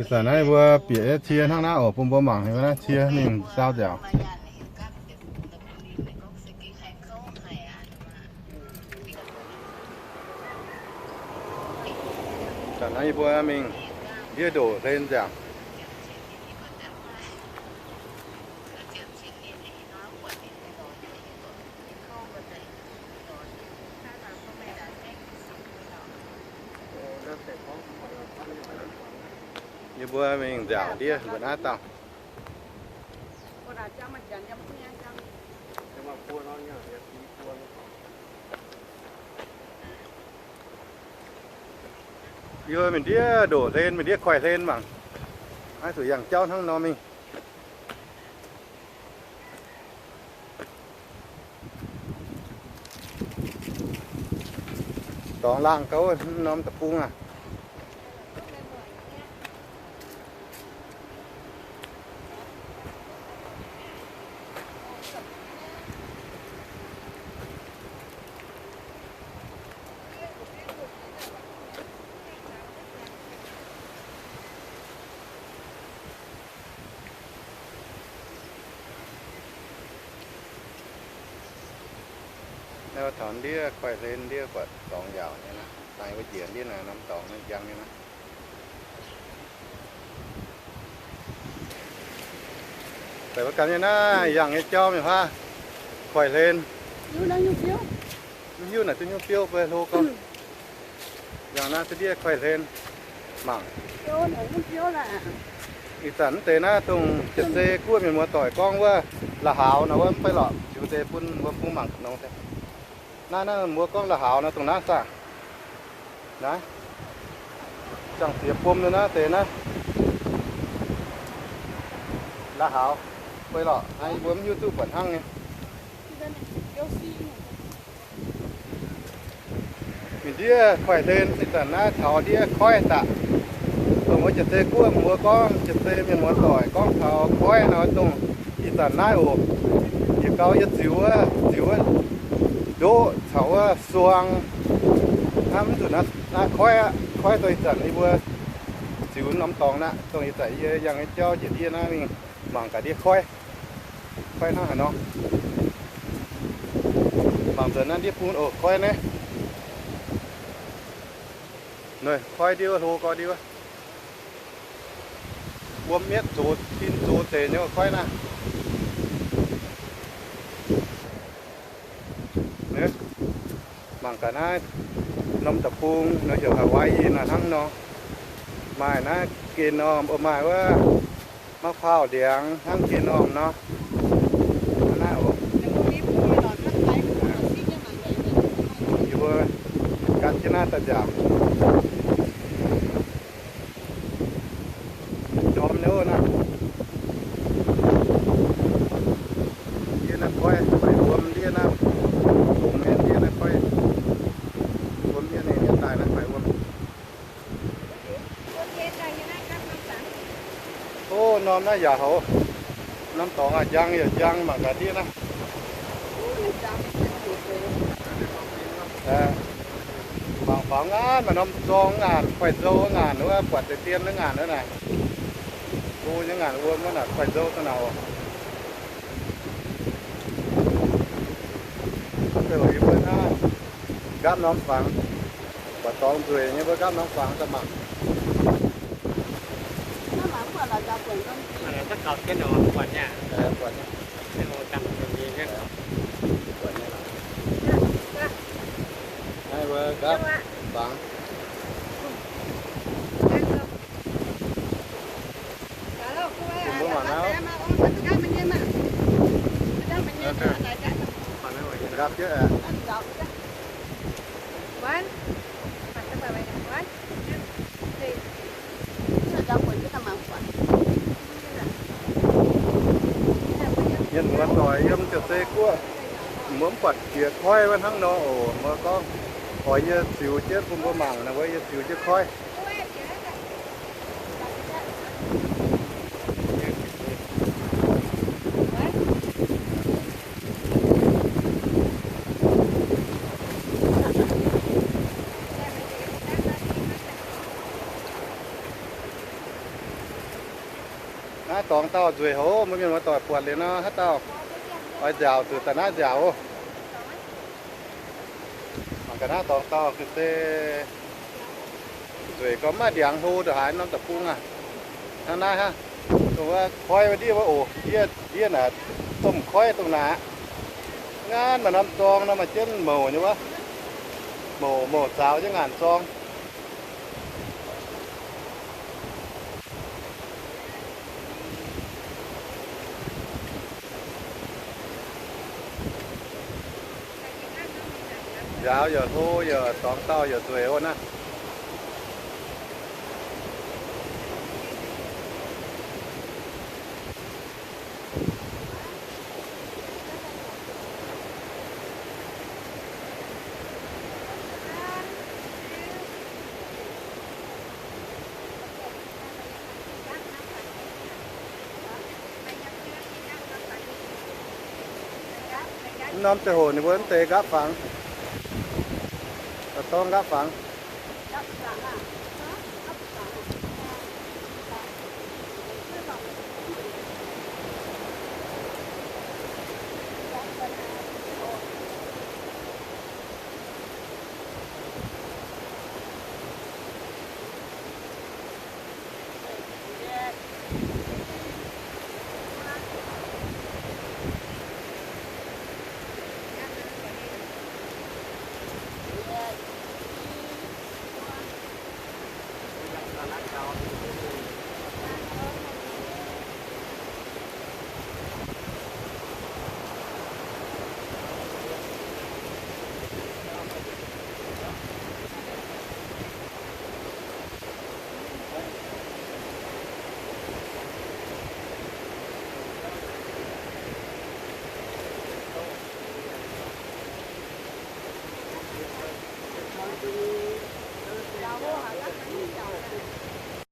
Ih zanc naaiv mbuo bieqc cie hnangv naaiv oc, bun mbuo mangc haiz naaiv cie mingh saau nziaauc. Zanc naaiv yie mbuo mingh ndiev ndoqc hlen nziaauc. Yie mbuo mingh nziaauc ndiev mbuo naaiv dauh. Yie mbuo mingh ndiev ndoqc hlen, mingh ndiev koiv hlen mangc. Naaiv zuqc yangh jauv hnangv nor mingh. Dorngx laangh gauh norm deic-bung aqv. Naaiv taux ndiev koiv hlen ndiev buatc dorngx yaauc nyei naaiv. Daaih wuov njiec ndiev naaiv norm dorngx naaiv njang nyei naaiv. Daaih wuov gan nyei naaiv yangh nyei jauv mingh huaav koiv hlen. Mv hiuv naaic duqv nyungc biouv mbuo hlo gorngv. Yangh naaiv duqv ndiev koiv hlen mangc. Ih zanc mv deix naaiv dongh Jiex Zei guoqv mienh muoz-doic gorngv wuov la'haux nor wuov, mv bei lorqc, ziux deix bun mbuo bung mangc nongx deix. Naaiv naaiv mbuo gorngv la'haux nor dongh naaiv saah. Naaiv, ziangh ziex bom nor naaiv deix naaiv. La'haux, mv bei lorqc, naaiv yie mbuo mv hiuv duqv buatc hnangv nyei. Mingh ndiev koiv hlen, ih zanc naaiv taux ndiev koiv daaih. Dongh wuov Jiex Zei guoqv mbuo gorngv, Jiex Zei mienh muoz-doic gorngv taux koiv nor, dongh ih zanc naaiv oc. Yietc gau yie ziux wuov, ziux wuov ndoqv caux wuov suang. Hnamv mv nzunc naaiv koiv aqv. Koiv dongh ih zanc yie mbuo ziux norm dorngx aqv. Dongh ih zanc yie yangh nyei jauv njiec ndiev naaiv mingh mangc gaax ndiev koiv. Koiv hnangv haaix nor. Mangc nzuonx naaiv ndiev bung oc, koiv naaiv. Koiv ndiev wuov, hlo gorx ndiev wuov. Wuom mietv zox, tin zox deix nyei koiv naaiv. Mangc gaax naaiv norm deic-bung nor, heuc Hawaii naaiv hnangv nor. Maaih naaiv geh normh, maaih wuov mauv paauh ndiangx hnangv geh normh nor. Naaiv oc. Yie mbuo gan jienv naaiv daaih nziaauc. Jorm nyei naaiv. Ndiev naaiv koiv, maaih wuom ndiev naaiv. Bungx nyei ndiev naaiv koiv. Wuom nyei, ninh daaih naaiv maaih wuom. O, norm naaiv yaac hoc. Norm dorngx aac, njang yaac njang, mangc gaax ndiev naaiv. Mangc faaux ngaanv maaih norm zorng ngaanc, koiv-nzou ngaanc wuov, buatc deix dien ngaanc wuov naaic. Go nyei ngaanc wuom wuov naaic, koiv-nzou daaih naaic oc. Nqaapv norm fangx, buatc dorngx nzueic nyei mbuo nqaapv norm fangx daaih mangc. Naaiv mbuo nqaapv fangx. Nqaapv jienv aqv. Mienh muoz-doic yiem Jiex Zei guoqv, mbuo mv buatc jiex koiv wuov hnangv nor oc. Mbuo gorngv, oix yie ziux jienv bun mbuo mangc naaic, mbuo yie ziux jienv koiv. Naaiv dorngx dauh nzueic haic, mbuo mienh muoz-doic buatc liuz nor, haaix dauh oix nziaauc zuqc daaih naaiv nziaauc oc. Mangc gaax naaiv dorngx dauh se nzueic gorngv maiv ndiangx hlo ndongc haaix norm deic-bung aqv. Hnangv naaiv hnangv, dongh wuov koiv wuov ndiev wuov oc, ndiev, ndiev naaic domh koiv dongh naaic aqv. Ngaanv maaih norm zorng nor maaih jienv mouc nyei wuov, mouc, mouc zaaux jienv ngaanc zorng. Nziaaux yaac hlo yaac dorngx dauh yaac nzueic oc naaiv. Mv norm ziangh hoc ninh mbuo mv deix nqaapv fangx, dorngx nqaapv fangx.